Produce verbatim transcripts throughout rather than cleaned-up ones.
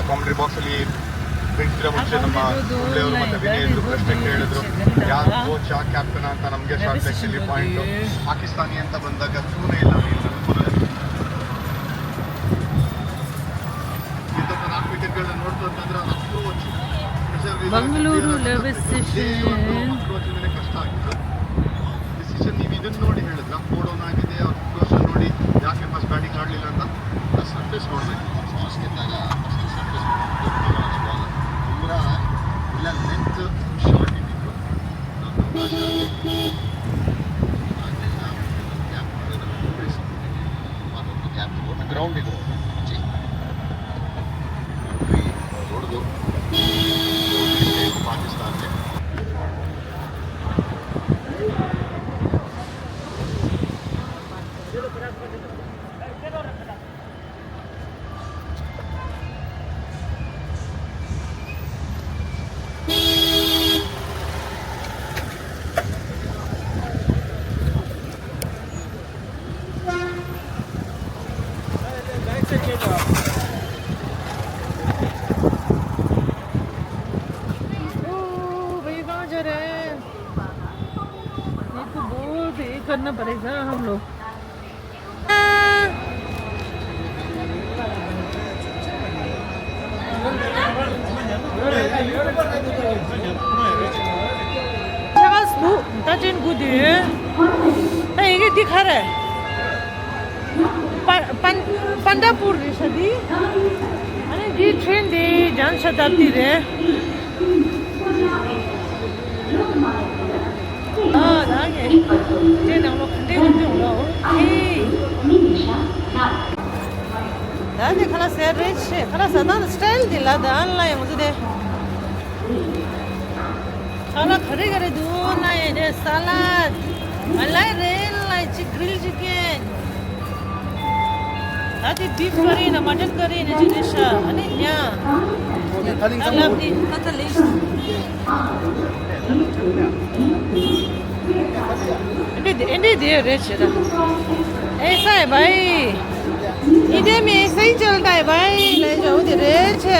Country box ಅಲ್ಲಿ ಬಿಡ್ತಿರೋ ಮುಂಚೆ ನಮ್ಮ ಕುಂಬ್ಳೆ ಅವರು ಮತ್ತೆ ವಿನಯ್ ಇದ್ರು ಪ್ರಶ್ನೆ ಕೇಳಿದ್ರು, ಯಾರು ಕೋಚ್, ಯಾರು ಕ್ಯಾಪ್ಟನ್ ಅಂತ. ನಮ್ಗೆ ಶಾರ್ಟ್ ಲೆಕ್ಕದಲ್ಲಿ ಪಾಯಿಂಟ್. ಪಾಕಿಸ್ತಾನಿ ಅಂತ ಬಂದಾಗ ಚೂರೇ ಇಲ್ಲ. ಇಂಥ ನಾಲ್ಕು ವಿಕೆಟ್ಗಳನ್ನ ನೋಡ್ತು ಅಂತಂದ್ರೆ ಅವ್ರ ಅಪ್ರೋಚ್, ಬೆಂಗಳೂರು ಲೆವೆನ್ ಸೆಷನ್. ಅಪ್ರೋಚ್ ಇಂದನೇ ಕಷ್ಟ ಆಗಿತ್ತು. ಡಿಸಿಷನ್ ನೀವು ಇದನ್ನ ನೋಡಿ ಹೇಳಿದ್ರ, ಫೋರ್ ಡೌನ್ ಆಗಿದೆ, ಅವ್ರ ಅಪ್ರೋಚ್ ನೋಡಿ ಯಾಕೆ ಫಸ್ಟ್ ಬ್ಯಾಟಿಂಗ್ ಆಡ್ಲಿಲ್ಲ ಅಂತ. ಸರ್ಫೇಸ್ ನೋಡ್ಬೇಕು, ಟಾಸ್ ಗೆದ್ದಾಗ ಫಸ್ಟ್ ಸರ್ಫೇಸ್ ನೋಡ್ಬೇಕು. ಬುಮ್ರಾ ಇಲ್ಲ, ಲೆಂತ್ ಶಾರ್ಟ್ ಇದ್ದಿತ್ತು, ಅದೊಂದು ಅವಕಾಶ. ಆಗ್ಲಿಲ್ಲ. ಗ್ಯಾಪ್ ಮಾಡಿದ್ರೆ ಅದೊಂದು ಗ್ಯಾಪ್ ಗ್ರೌಂಡ್ ಇದು. ದೊಡ್ಡದು ಪಾಕಿಸ್ತಾನ್ಗೆ. ओ भाई, कहाँ जा रहे हैं? ये तो बहुत ये करना पड़ेगा हम लोग। ཆགས་འདུག་ད་ཅན་དགུ་དུས། ད་ཡི་གེ་འདི་ག་རེ། པ་པན་པན་ཌ་པུར་རེད་ཤག་འདི། ཨ་ནི་འདི་ཁྲེན་འདི་ཇན་ཤ་ཏབ་དི་རེད། ཨ་ད་ངས་དེ་ནང་ལོགས་ག་འདྲས་ཡོང་ལོ། ཨོ་ཁེ། ད་ནི་ཁ་ལག་ཟས་རེད་ཆེ། ཁ་ལག་ཟ་སྟངས་སི་ཊལ་འདི་ལ་ད་ཨན་ལ་ཡང་འདུག་དེ། ཁ་ལག་ག་རེ་ག་རེ་འདུག་ལ་ཡ་དེ་ས་ལད། ཨ་ལ་རེད་ལ་ཅིག་གྷི་རིལ་ཅི་ཀན། ད་དེ་བིབ་ཀ་རི་ན་མ་ཊན་ཀ་རི་ན་ཅི་རེད་ཤག་ཨ་ནི་ཉ། ད་ལབ་ནི་ད་ད་ལེ་ཤ། ཨེ་འདྲས་ཨེ་འདྲས་དེ་རེད་ཆེ་ད། ऐसा है भाई। इधर में ऐसा ही चलता है भाई। ले जाओ दे रहे छे।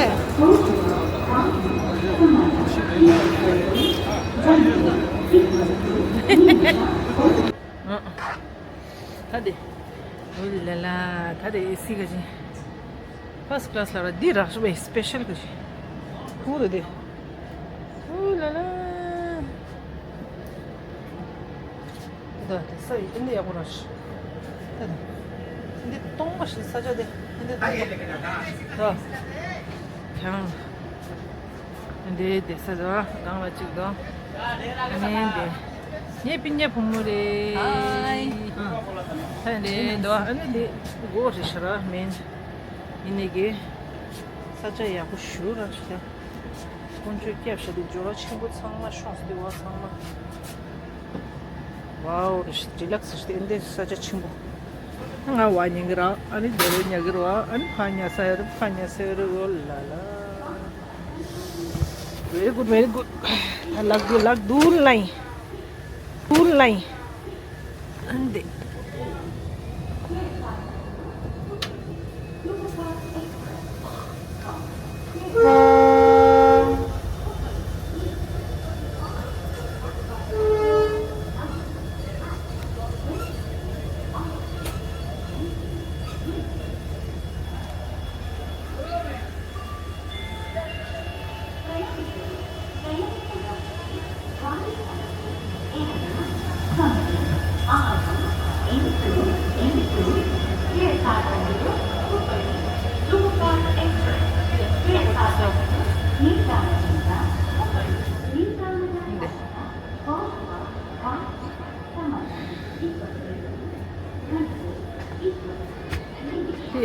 ད་དེ། ཨུ་ལ་ལ། ད་དེ་ཨེ་སི་ག་ཅིག་ཕར་སི་ཀི་ལ་སི་ལ་ར་འདི་རག་ཤོ་བའི་སི་པེ་ཤལ་ག་ཅིག་ཧུ་རེད་དེ། ཨུ་ལ་ལ། ད་དེ་ས་ཡི་འདི་ཡག་པོ་རག་ཤོ། ད་དེ། འདི་སྟོང་པ་ཞིག་ས་ཆ་དེ། འདི་སྟོང་པ། ད། ཁྱང་། འདི་དེ་ས་དོ་གང་ལ་གཅིག་དོ། ཨ་ནི་འདི། ངའི་སྤུན་ཀྱག་བུ་མོ་རེད། ཧའི། ཨ་ནི་དོ་ཨ་ནི་འདི་སྒོ་རེད་ཤག་ར་མིན། ཡིན་ནི་གི། ས་ཆ་ཡག་པོ་ཞུ་ར་ཤག་དཀོན་མཆོག་སྐྱབས་ཤག་འདི་འབྱོར་བ་ཆེན་པོ་ཚང་མ་ཤོག་འདི་བ་ཚང་མ། ཝའོ། རི་ལེག་སི་ཞིག་འདི་ས་ཆ་ཆེན་པོ། ང་བ་ཉན་གི་ར། ཨ་ནི་དེ་རུ་ཉལ་གི་ར། ཨ་ནི་ཕ་ཉལ་ས་ཡོད་རེད། ཕ་ཉལ་ས་ཡོད་རེད། ཨོ་ལ་ལ། Very good, very good. I like, you like do line. Do line. ཨ་ནི་དེ།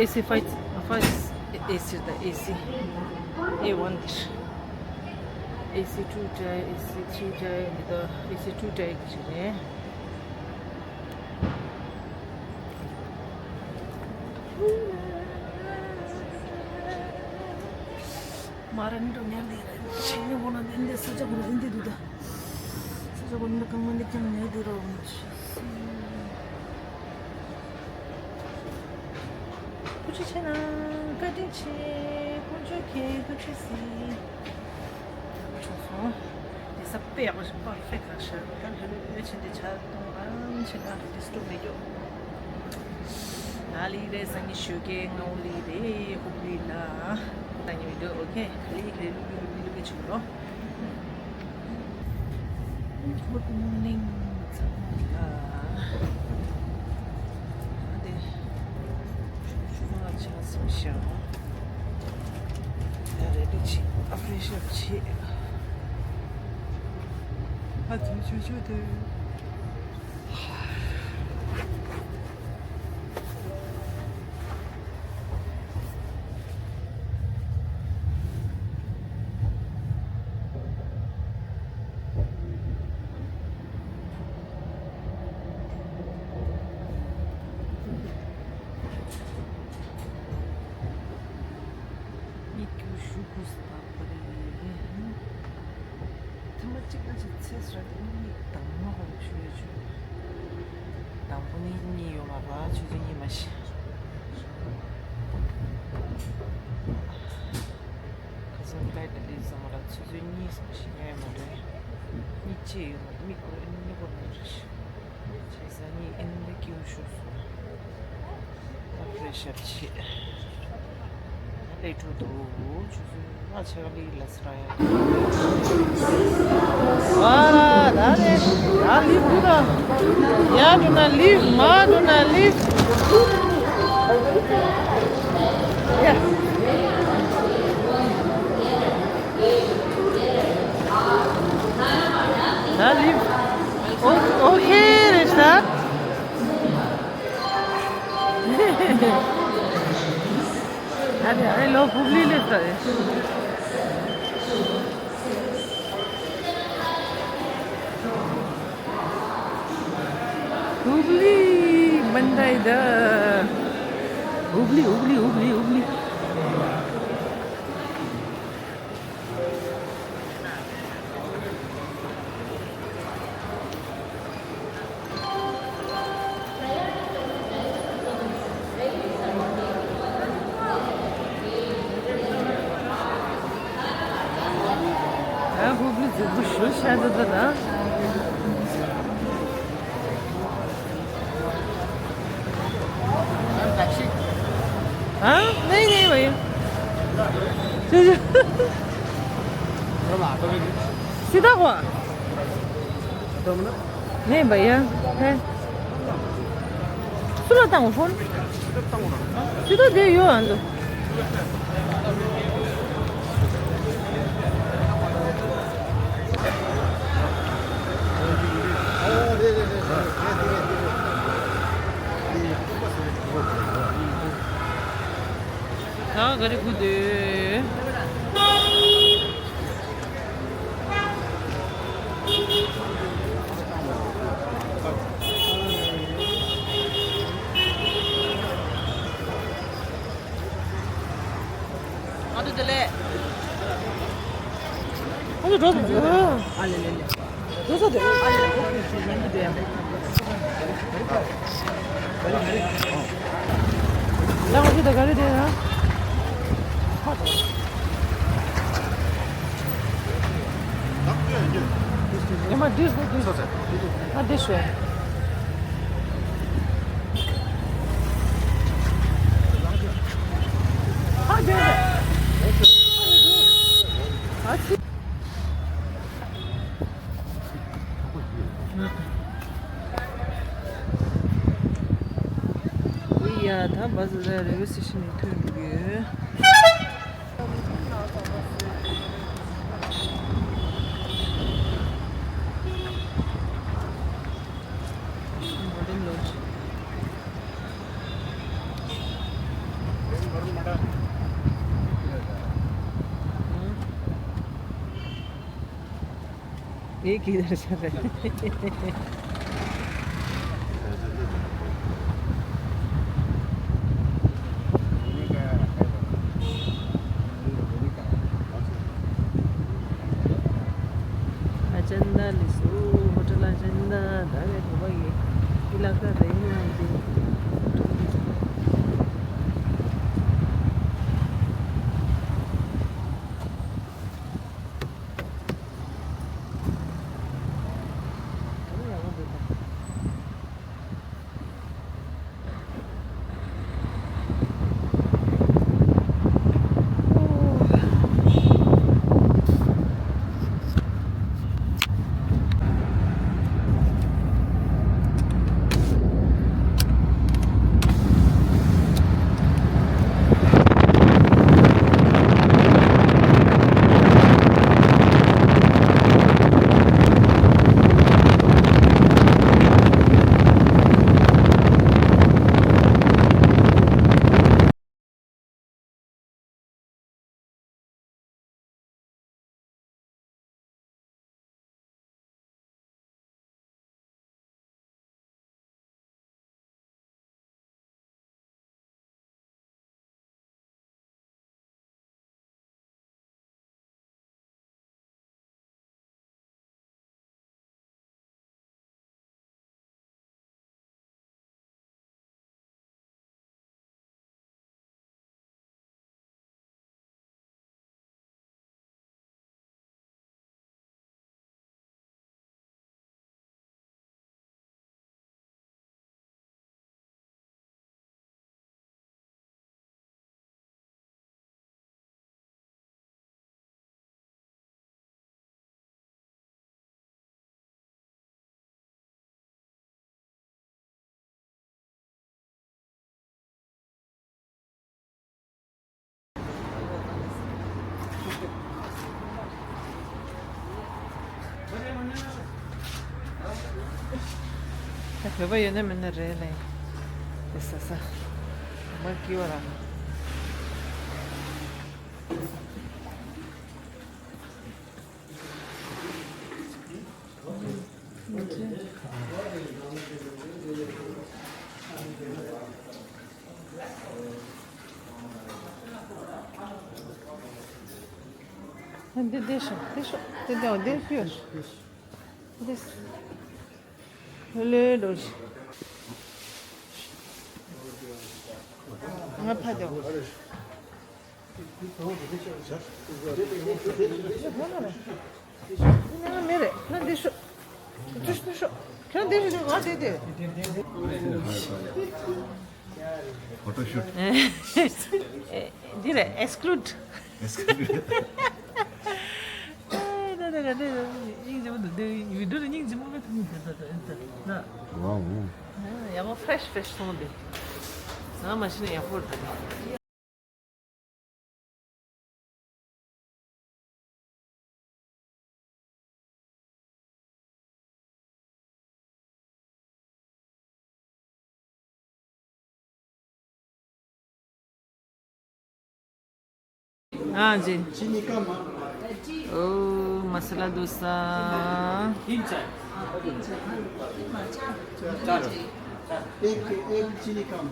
This is five, five A C, the A C. A one. A C two try, A C three try, and the A C two try. མ་ར་ནི་འགྲོ་ཉལ་འདི་རེད། ཤིང་ནི་བོ་ན་འདི་འདི་ས་ཆ་བོ་ན་འདི་འདི་འདུག་ད། ས་ཆ་བོ་ན་འདི་གང་མ་འདི་ཀྱང་ཉལ་འདི་རོ། ཁུ་ཆུ་ཆེ་ན་ བཀའ་དྲིན་ཆེ། དཀོན་མཆོག་མཁྱེན། ཐུགས་རྗེ་གཟིགས། ཆུང་སོང་། དེ་ས་དཔེ་ཡག་པོ་ཞིག་པར་ཕེབས་ག་ཤར་ད་ལྷ་ལུས་ཨེ་ཆེན་དེ་ཆ་གཏོང་རང་ཆེ་ན་ཏིས་ཏོ་མེད་ཀྱོ། ད་ལི་རེ་སང་ཉིན་ཞོགས་ཀས་ངའོ་ལི་རེ་ཧུབ་ལི་ལ། ད་ཉི་མི་འདུག་ཨོ་ཁེ་ཁ་ལི་ལི་ལུ་ལུ་ལུ་ལུ་གི་ཆུ་ལོ། Good morning ཚང་མ་ལ། ཨ་དེ་ཆུང་ཆུང་ལ་ཆ་སྲིང་ཤག་ད་རེ་ལི་ཆི་ཨ་ཕི་རི་ཤི་ཨེཊ་ཆི། ཨ་ཆུང་ཆུང་ཆུང་དེ། མི་སྐྱུར་ཞུ་དགོས་སུ་བཏང་པ་རེད། ཐེངས་མ་གཅིག་ལ་ཅིག་ཚེ་སྲོག་དེ་ནི་མི་དང་མ་ཧོ་ཞུ་ཡོད་ཆུ། དང་པོ་ནི་གཉིད་ཡོང་བ་ར་ཆུ་ཚོད་གཉིས་མ་ཤི། ཁ་སང་ཕ་ལའི་ཊི་ལི་ཙམ་ལ་ཆུ་ཚོད་གཉིས་ཙམ་ཞིག་ཡོད་མ་རེད། གཉིད་ཅི་ཡོད་མ་རེད། མི་ཁོ་རེ་གཉིད་ཁོ་རེ་རེད། བྱས་ཙང་ངས་ཨེ་འདི་སྐྱིད་པོ་ཞུ་སོང་། ད་པེ་རེ་ཤར་ཆེ། ད་ལས་འཕྲོ་འདུག་ཆུ་ཚོད་ལྔ་ཕྱེད་ཀ་ལི་ལ་སི་ར་ཡ། ཨ་ད་ནས་ད་ལིབ་ཁུ་ད། ཡ་འགྲོ་ན་ལིབ། མ་འགྲོ་ན་ལིབ། ཡ། ད་ལིབ། ཨོ་ཨོ་ཁེ་རེད་ཤག་ཨ་ནི་ཨ་ལོ་ཧུབ་ལི་ལེ་ས་རེད། ཧུབ་ལི་མན་ཌའི་ད། ཧུབ་ལི་ཧུབ་ལི་ཧུབ་ལི་ཧུབ་ལི། ཨ་ཧུབ་ལི་རྫིག་པོ་ཞུ་ཤ་ད་ད་ད། हाँ? नहीं, नहीं भैया। सीधा हुआ? नहीं भैया, है। सुनो, ताऊ, फोन। सीधा दे, यो, आंदो। ད་ག་རེ་དགོས་འདུག་ང་ཚོ་དེ་ལས། ང་ཚོ་འགྲོ་ཐུབ་ཀྱི། ཨ་ལེ་ལེ་ལེ། འགྲོ་ས་དེ། ཨ་ལེ་ལེ། ད་ང་ཚོ་དེ་ག་རེ་དེ་ན། ཉི་མ་འདིར་འདུག་འདིར། ཨ་འདི་ཤོད། ཨ་འདི་རེད། ཨ་ཙི། ཨུ་ཡ་ད་བ་ཟི་ཟ་རེ་བེ་སི་ཤི་ནི་ཐོན་འདུག་ཡོད། Golden Lodge. एक इधर से है। अचंदा लिसो, होटल अचंदा, धारे को भाई, इलाका रही ना दे। ད་བོད་པ་ཡོད་ན་མེད་ན་རེད་ལེ། དེ་ཟ་ས། མ་སྐྱིད་པ་རང་། འདི་འདི་ཤོག་འདི་ཤོག་འདི་འདི་འདི་ཤོག་འདི། ལོས་འགྲོ། ང་ཕ་དེ། ང་མེད་རེད། ང་འདི་ཤོག་འདི་ཤོག་ཁྱོད་འདི་ཤོག་ང་འདི་དེ། ཕོ་ཊོ་ཤུཊ། འདི་རེད། ཨེགས་ཀླུཌ། ཨེགས་ཀླུཌ། ཨེ་ད་ད་ག་དེ་སྙིང་རྗེ་མོ་འདུག་དེ་བི་ཌིའོ་ལ་སྙིང་རྗེ་མོ་མེད་ཐུབ་མི་དེ་ད་ད་ད་ད། ཝའོ། ཡག་པོ་ཕེ་རེཤ་ཕེ་རེཤ་སོང་དེ། ང་མ་ཤི་ན་ཡག་པོ་རེད་ད། हाँ जी। चीनी कम, हाँ। ओ, मसाला डोसा। एक, एक चीनी कम।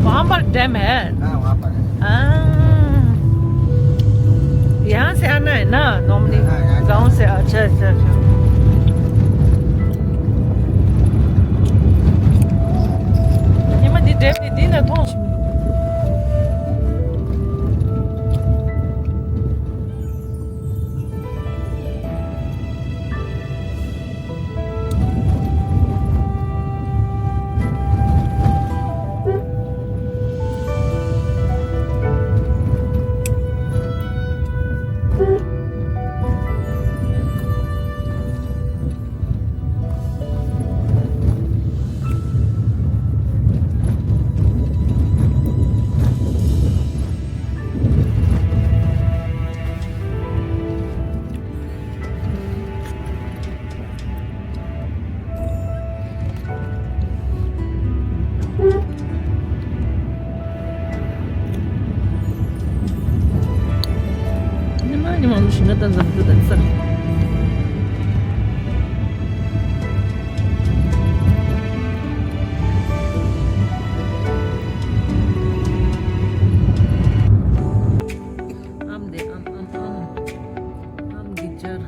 वहाँ पर डैम है? हाँ, वहाँ पर है। हाँ। यहाँ से आना है ना, नॉर्मली? हाँ, यहाँ से। गाँव से? अच्छा, अच्छा, अच्छा। ཉི་མ་འདི་འདྲ་ནི་འདི་ན་མཐོང་། ཉི་མ་ཉི་མ་མི་ཤི་ང་ད་འཛམ་བུ་ད་ཚར། ཨམ་དེ་ཨམ་ཨམ་ཨམ། ཨམ་གི་སྦྱར།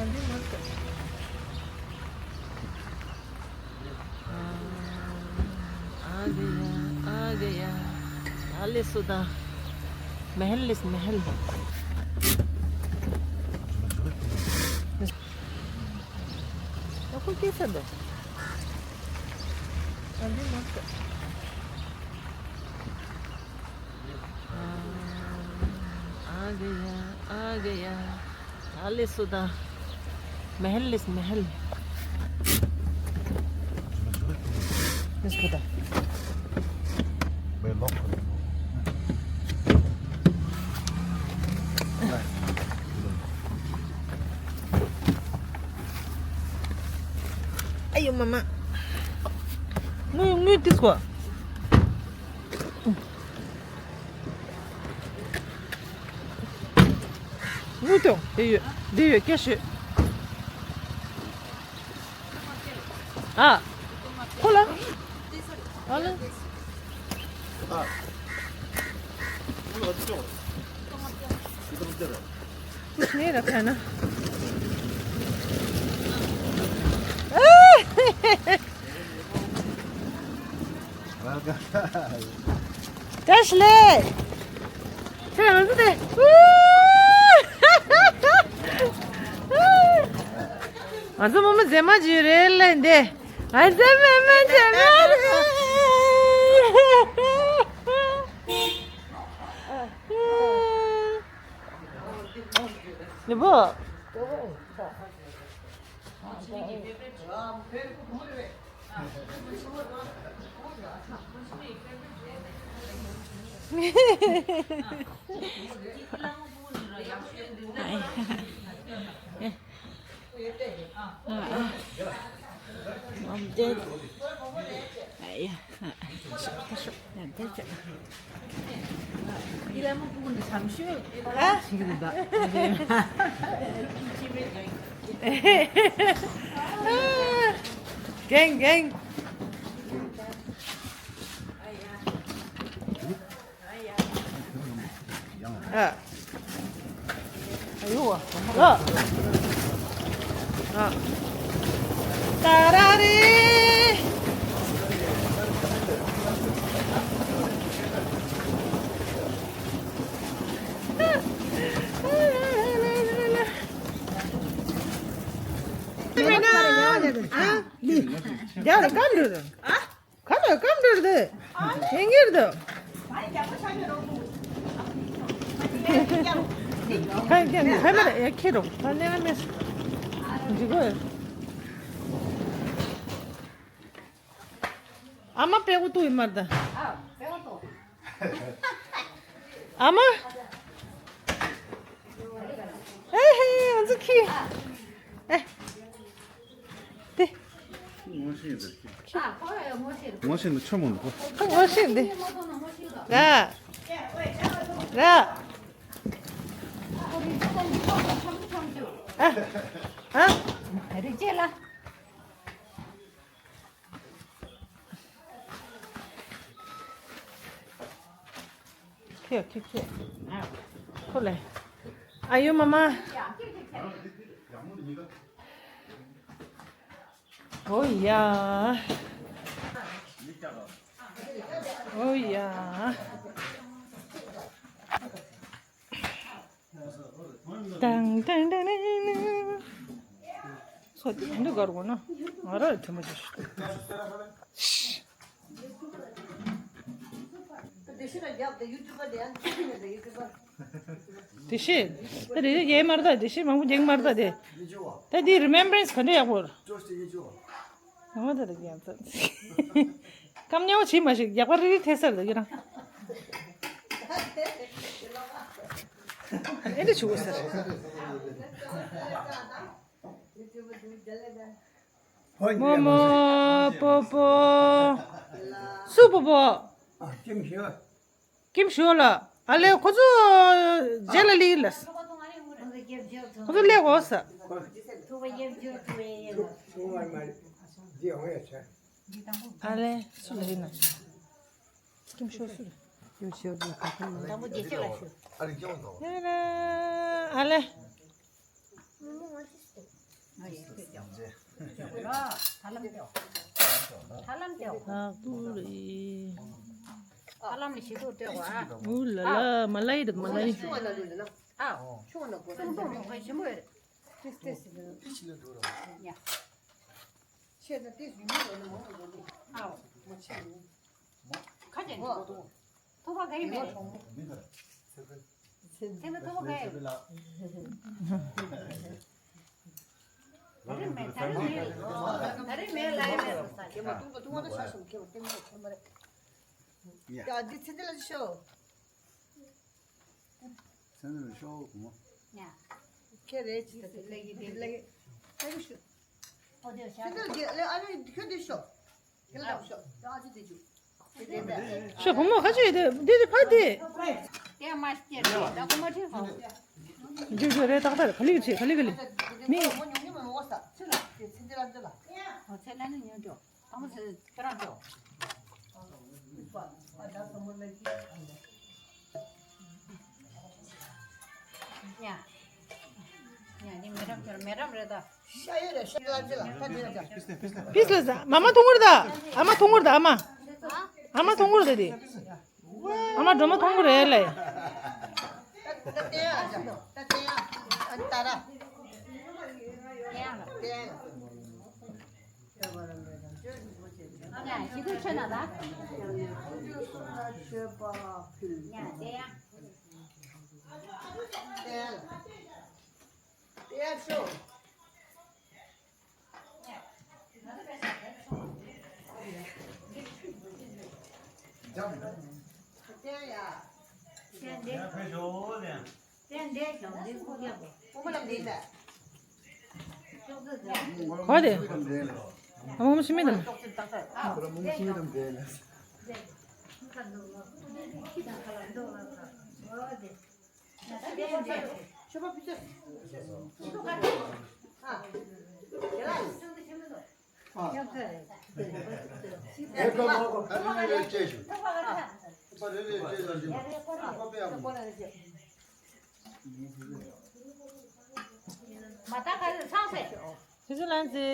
आ गया, आ गया। आले सुदा। महल इस महल। देखो कैसा दो। अभी मत। आ गया, आ गया। आले सुदा। महल इस महल। इसको दा। Ayo, mama. Ngu, ngu, this one. Ngu, tong. There you, there you, cash it. Ah. Cola. Cola. Nera kana. Welcome. Dashle. Tera nante. Aza mama zema jire lende. Aza mama zema re. Nebo. ཨ། གན་གན། ཨ། ཨ་ཡོ། ཨ། ཨ། ཏ་ར་རེ། རྒྱ་ར་ཀམ་རུ་རུ། ཨ། ག་ལ་སྐམ་འགྲོ་རེད། ཡིན་གྱི་རེད། ཁ་ཁ་ཁ་མ་རེད། ཡ་ཁྱེད་རོ། ད་ནས་ང་མེད། འཇིགས་གོ། ཨ་མ་པད་གོ་ཏུ་ཡིན་མ་རེད། ཨ་མ། ཨེ་ཧེ། ང་ཚོ་ཁྱི། ཨེ། དེ། ངོ་ཤེས་འདི། ངོ་ཤེས་འདི་ཆོ་མོ་འདུག་ཁོ་ངོ་ཤེས་འདི། ར། ར། ཨ། ཨ། རིག་བྱེད་ལ། ཁྱེད་ཁྱེད་ཁྱེད། ཁོ་ལས། ཨ་ཡོ་མ་མ། ཨོ་ཡ། ཨོ་ཡ། དང་དང་དང་དང་། སོ་དེ་འདི་གར་གོ་ན་ང་ར་ཐུ་མ་ཅི་ཤི། དེ་ཤི། ད་དེ་ཡེ་མར་ད་དེ་ཤི་མང་པོ་རྒྱག་མར་ད་དེ། ད་དེ་རི་མེམ་བ་རན་སི་ག་འདྲ་ཡག་པོ། ང་ད་རེ་ཡང་ཚ། ཀམ་ཉེ་བོ་བྱེད་མ་ཞིག་རྒྱག་པ་རི་རི་ཐེ་སར་ད་ཡོད་རང་། ཨེ་འདྲ་བྱུག་ས། མོ་མོ། པོ་པོ། སུ་པོ་པོ། ཨ། ཀིམ་ཞོ། ཀིམ་ཞོ་ལ། ཨ་ལེ་ཁོ་ཚོ་རྗེས་ལ་ལི་ལ། ཁོ་ཚོ་ལས་འོ་ས། ཨ་ལེ་སུ་ལ་ཡིན་ན། ཀིམ་ཞོ་སུ་ལ། ཀིམ་ཞོ་ལ་ག་ཁ་ན། ཨ་ལེ། ཨ་ལེ། ཨ་ཡེ་ཁྱོད་ཀྱང་། ལ་ཧ་ལམ་ཀྱང་། ཧ་ལམ་ཀྱང་། ཨ་ཀུ་རེ། ཧ་ལམ་ལ་ཞིག་ཏུ་སྤྲད་གོ་ཨ། ཨུ་ལ་ལ་མ་ལ་ཡི་འདུག་མ་ལ་ཡི། ཨ། ཆུང་བ་ན་ལུས་ན། ཨ། ཆུང་བ་ན་གོ་ན་ཆུང་ཆུང་ཧ་ཞིམ་པོ་ཡོད། ཏིས་ཏིས་ཡ། ཆེ་ན་ཏིས་ཡུན་ནི་ལོ་ན་མང་ལོ་ནི། ཨ། མ་ཆེ་ནི། ཁ་ཅན། ཐུག་པ་ག་ཡི་མེད། ཚེ་ན་ཐུག་པ་ག་ཡི། ད་རེས་མེད་ད་རེས་མེད། ད་རེས་མེད་ལ་ཡི་མེད། ཁྱེད་མ་ཐུག་པ་ཐུག་པ་ན་ཤ་ཤམ་ཁྱེད་མ་ཐུག་པ་ཁྱེད་མ་རེད། ཡ་འདི་ཚེ་འདི་ལ་ཤོ། ཚེ་འདི་ལ་ཤོ་གོ་མ། ཡ། ཁྱེད་རེད་ཅི་ད་དེ་ལ་ཡི་དེ་ལ་ཡི། ད་ཡི་ཤོ། ཨོ་དེ་ཤ། ཚེ་འདི་ལ་གི་ལ་ཨ་རེ་ཁྱོད་འདི་ཤོ། ཤོ་བུ་མོ་ཁ་ཆེ་དེ་འདི་དེ་ཕ་དེ། ཇུ་ཇུ་རེ་ཏག་ཏག་ཁ་ལིག་ཆེ་ཁ་ལིག་ཁ་ལིག་མི། ཕིས་ལ་ཟ། མ་མ་ཐུང་གུར་ད། ཨ་མ་ཐུང་གུར་ད་ཨ་མ། ཨ་མ་ཐུང་གུར་ད་དེ། ཨ་མ་སྒྲོལ་མ་ཐུང་གུར་རེད་ལེ། ཡ་ཞི་ཁུ་ཆོད་ན་ད། ཡ་དེ་ཡ། དེ་ཡ་ཤོ། ག་དེ། ཨ་མ་མ་ཤི་མི་དང་། མ་ད་ག་ཚང་ཟེར། ཆུ་ཆུ་ལན་ཙི།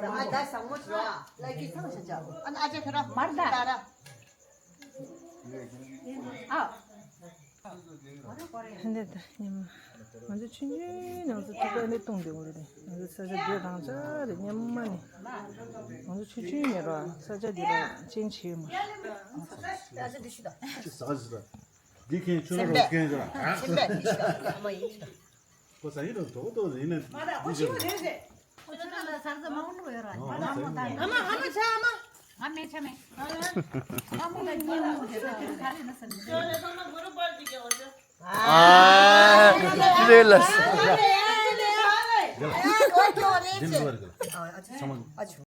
ཨ་ད་ཟང་མོ་ཞུ་ཨ། ལ་གི་ཚང་ཞུ་ཅག་ཨ་ན་ཨ་ཅག་ཁྱོད་ར་མར་ད་ད་ར། ཨ། ཧན་དེ་ད་ཉི་མ། ང་ཚོ་ཆུང་ཆུང་ནང་ཚོ་ཐུག་པ་ནས་བཏུང་བསྡད་འོ་རེད། ང་ཚོ་ས་ཆ་བསྡད་དང་ཆ་རེད་སྙམ་མ་ནི། ང་ཚོ་ཆུང་ཆུང་ནས་ར་ས་ཆ་འདི་ལ་ཅན་བྱེད་ཡོད་མ་རེད། ཨ་ཅག་འདི་ཞུ་ད། ཅི་ཟ་ག་ཟི་ད། འདི་ཁྱེད་ཆུ་ལ་རོགས་མཁན་ཟེར། སེམས་པ་འདི་ཞུ་ད་ཨ་མ་ཡིན་ཞུ་ད། ཁོ་ས་ཡིན་རོགས་དོག་དོག་ཡིན་ན་མ་ད་འདི་ཁོ་ཞུ་ཆུ་ལ་ལ་ཟར་ཟ་མང་ལོ་ཡོད་ར། ཨ་མ་ཨ་མ་ཆ་ཨ་མ། ཨ་མེ་ཆ་མེ། ཨ་མ་ལ་ཉིན་མོ་དེ་ད་ཁ་རེ་ན་ས་ནི། ཨ་ལེ་ལ་ས། ཨ་ཅུ།